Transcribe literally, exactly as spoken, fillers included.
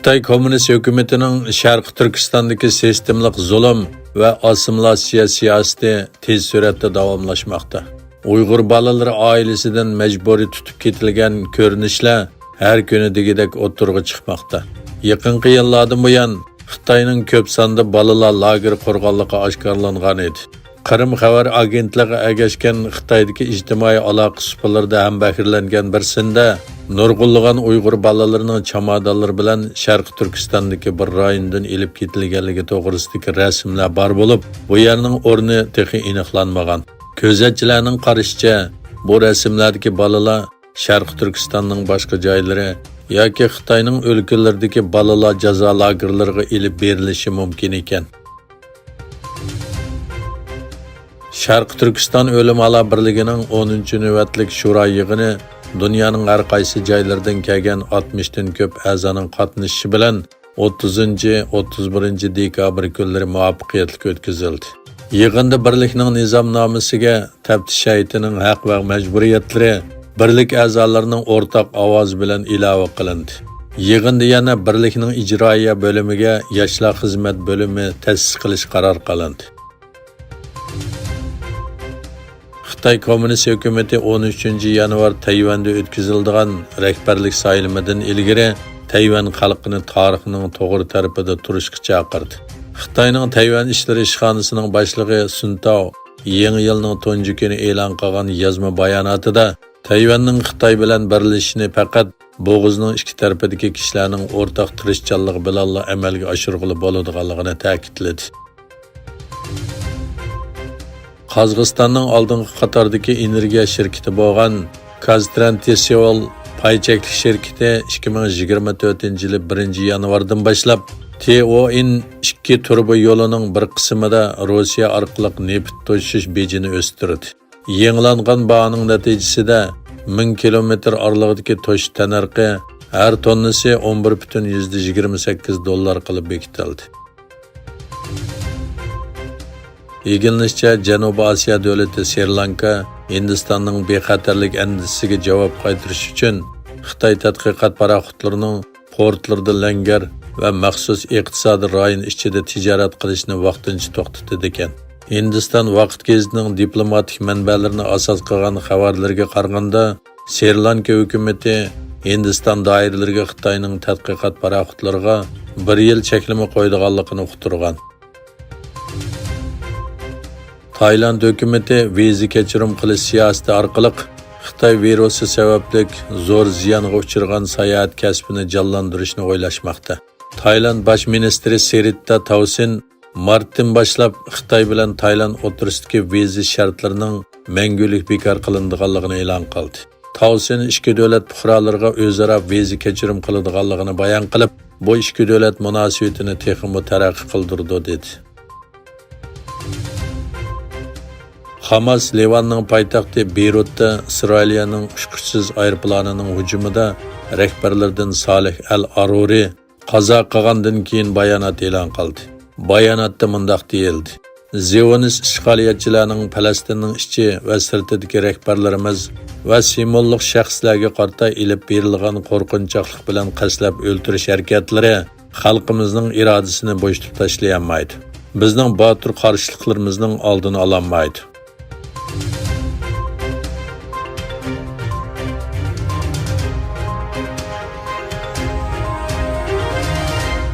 خىتاي كوممۇنىست ھۆكۈمىتىنىڭ شەرقىي تۈركىستاندىكى سىستېمىلىق زۇلۇم ۋە ئاسسىمىلياتسىيە سىياسىتى تېز سۈرئەتتە داۋاملاشماقتا. ئۇيغۇر بالىلىرى ئائىلىسىدىن مەجبۇرىي تۇتۇپ كېتىلگەن كۆرۈنۈشلەر ھەر كۈنى دېگۈدەك ئوتتۇرىغا چىقماقتا. يېقىنقى يىللاردىن بۇيان، خىتاينىڭ كۆپ ساندا بالىلار لاگېرى قۇرغانلىقى ئاشكارىلانغان ئىدى. قىرىم خەۋەر ئاگېنتلىقىغا ئەگەشكەن خىتايدىكى ئىجتىمائىي ئالاقە سۇپىلىرىدا ھەمبەھىرلەنگەن بىر سىندا نۇرغۇنلىغان ئۇيغۇر بالىلىرىنىڭ چامادانلىرى بىلەن شەرقىي تۈركىستاندىكى بىر رايوندىن ئېلىپ كېتىلگەنلىكى توغرىسىدىكى رەسىملەر بار بولۇپ، بۇ يەرنىڭ ئورنى تېخى ئېنىقلانمىغان. كۆزەتچىلەرنىڭ قارىشىچە، بۇ رەسىملەردىكى بالىلار شەرقىي تۈركىستاننىڭ باشقا جايلىرى ياكى خىتاينىڭ ئۆلكىلىرىدىكى بالىلار جازا لاگېرلىرىغا ئېلىپ بېرىلىشى مۇمكىن ئىكەن. شەرقىي تۈركىستان ئۆلىمالار بىرلىكىنىڭ ئونىنچى نۆۋەتلىك شورا يىغىنى دۇنيانىڭ ھەر قايسى جايلىرىدىن كەلگەن ئاتمىشتىن كۆپ ئەزانىڭ قاتنىشىشى بىلەن ئوتتۇزىنچى، ئوتتۇز بىرىنچى دېكابىر كۈنلىرى مۇۋەپپەقىيەتلىك ئۆتكۈزۈلدى. يىغىندا بىرلىكنىڭ نىزامنامىسىگە، تەپتىش ھەيئىتىنىڭ ھەق ۋە مەجبۇرىيەتلىرى بىرلىك ئەزالىرىنىڭ ئورتاق ئاۋازى بىلەن ئىلاۋە قىلىندى. يىغىندا يەنە بىرلىكنىڭ ئىجرائىيە بۆلۈمىگە ياشلار خىزمەت بۆلۈمى تەسىس قىلىش قارار قىلىندى. خىتاي كوممۇنىست ھۆكۈمىتى ئون ئۈچىنچى يانۋار تەيۋەندە ئۆتكۈزۈلىدىغان رەھبەرلىك سايلىمىدىن ئىلگىرى تەيۋەن خەلقىنى تارىخنىڭ توغرا تەرىپىدە تۇرۇشقا چاقىردى. خىتاينىڭ تەيۋەن ئىشلىرى ئىشخانىسىنىڭ باشلىقى سۇن تاۋ يېڭى يىلنىڭ تۇنجى كۈنى ئېلان قىلغان يازما باياناتىدا، تەيۋەننىڭ خىتاي بىلەن بىرلىشىشىنى پەقەت بوغۇزنىڭ ئىككى تەرىپىدىكى كىشىلەرنىڭ ئورتاق تىرىشچانلىقى بىلەنلا ئەمەلگە ئاشۇرغىلى بولىدىغانلىقىنى تەكىتلىدى. قازاقىستاننىڭ ئالدىنقى قاتاردىكى ئېنېرگىيە شىركىتى بولغان كازترانسسېۋول پاي چەكلىك شىركىتى ئىككى مىڭ يىگىرمە تۆتىنچى يىلى بىرىنچى يانۋاردىن باشلاپ تېئوئىن ئىككى تۇرۇبا يولىنىڭ بىر قىسمىدا روسىيە ئارقىلىق نېفىت توشۇش بېجىنى ئۆستۈردى. يېڭىلانغان باھانىڭ نەتىجىسىدە، مىڭ كىلومېتىر ئارىلىقىدىكى توشۇش تەننەرخى ھەر توننىسى ئون بىر پۈتۈن يۈزدە يىگىرمە سەككىز دوللار قىلىپ بېكىتىلدى. ئىگىلىنىشىچە، جەنۇبىي ئاسىيا دۆلىتى سرى لانكا ھىندىستاننىڭ بىخەتەرلىك ئەندىزىسىگە جاۋاب قايتۇرۇش ئۈچۈن خىتاي تەتقىقات پاراخوتلىرىنىڭ پورتلىرىدا لەڭگەر ۋە مەخسۇس ئىقتىسادىي رايون ئىچىدە تىجارەت قىلىشنى ۋاقتىنچە توختىتىدىكەن. ھىندىستان ۋاقىت گېزىتىنىڭ دىپلوماتىك مەنبەلىرىنى ئاساس قىلغان خەۋەرلىرىگە قارىغاندا، سرى لانكا ھۆكۈمىتى ھىندىستان دائىرىلىرىگە خىتاينىڭ تەتقىقات پاراخوتلىرىغا بىر يىل چەكلىمە قويىدىغانلىقىنى ئۇقتۇرغان. تايلاند ھۆكۈمىتى ۋىزا كەچۈرۈم قىلىش سىياسىتى ئارقىلىق خىتاي ۋىرۇسى سەۋەبلىك زور زىيانغا ئۇچرىغان ساياھەت كەسپىنى جانلاندۇرۇشنى ئويلاشماقتا. تايلاند باش مىنىستىرى سېرىتتا تاۋسىن مارتتىن باشلاپ خىتاي بىلەن تايلاند ئوتتۇرىسىدىكى ۋىزا شەرتلىرىنىڭ مەڭگۈلۈك بىكار قىلىنىدىغانلىقىنى ئېلان قىلدى. تاۋسىن ئىككى دۆلەت پۇقرالىرىغا ئۆزئارا ۋىزا كەچۈرۈم قىلىدىغانلىقىنى بايان قىلىپ، بۇ ئىككى دۆلەت مۇناسىۋىتىنى تېخىمۇ تەرەققىي قىلدۇرىدۇ، دېدى. خاماس لىۋاننىڭ پايتەختى بېيرۇتتا ئىسرائىلىيەنىڭ ئۇچقۇچىسىز ئايروپىلانىنىڭ ھۇجۇمىدا رەھبەرلىرىدىن سالىھ ئەل ئارۇرى قازا قىلغاندىن كېيىن بايانات ئېلان قىلدى. باياناتتا مۇنداق دېيىلدى: زىيونىست ئىشغالىيەتچىلەرنىڭ پەلەستىننىڭ ئىچى ۋە سىرتىدىكى رەھبەرلىرىمىز ۋە سىمۋوللۇق شەخسلەرگە قارىتا ئېلىپ بېرىلغان قورقۇنچاقلىق بىلەن قەستلەپ ئۆلتۈرۈش ھەرىكەتلىرى خەلقىمىزنىڭ ئىرادىسىنى بوشىتىپ تاشلىيالمايدۇ. بىزنىڭ باتۇر قارشىلىقلىرىمىزنىڭ ئالدىنى ئالالمايدۇ.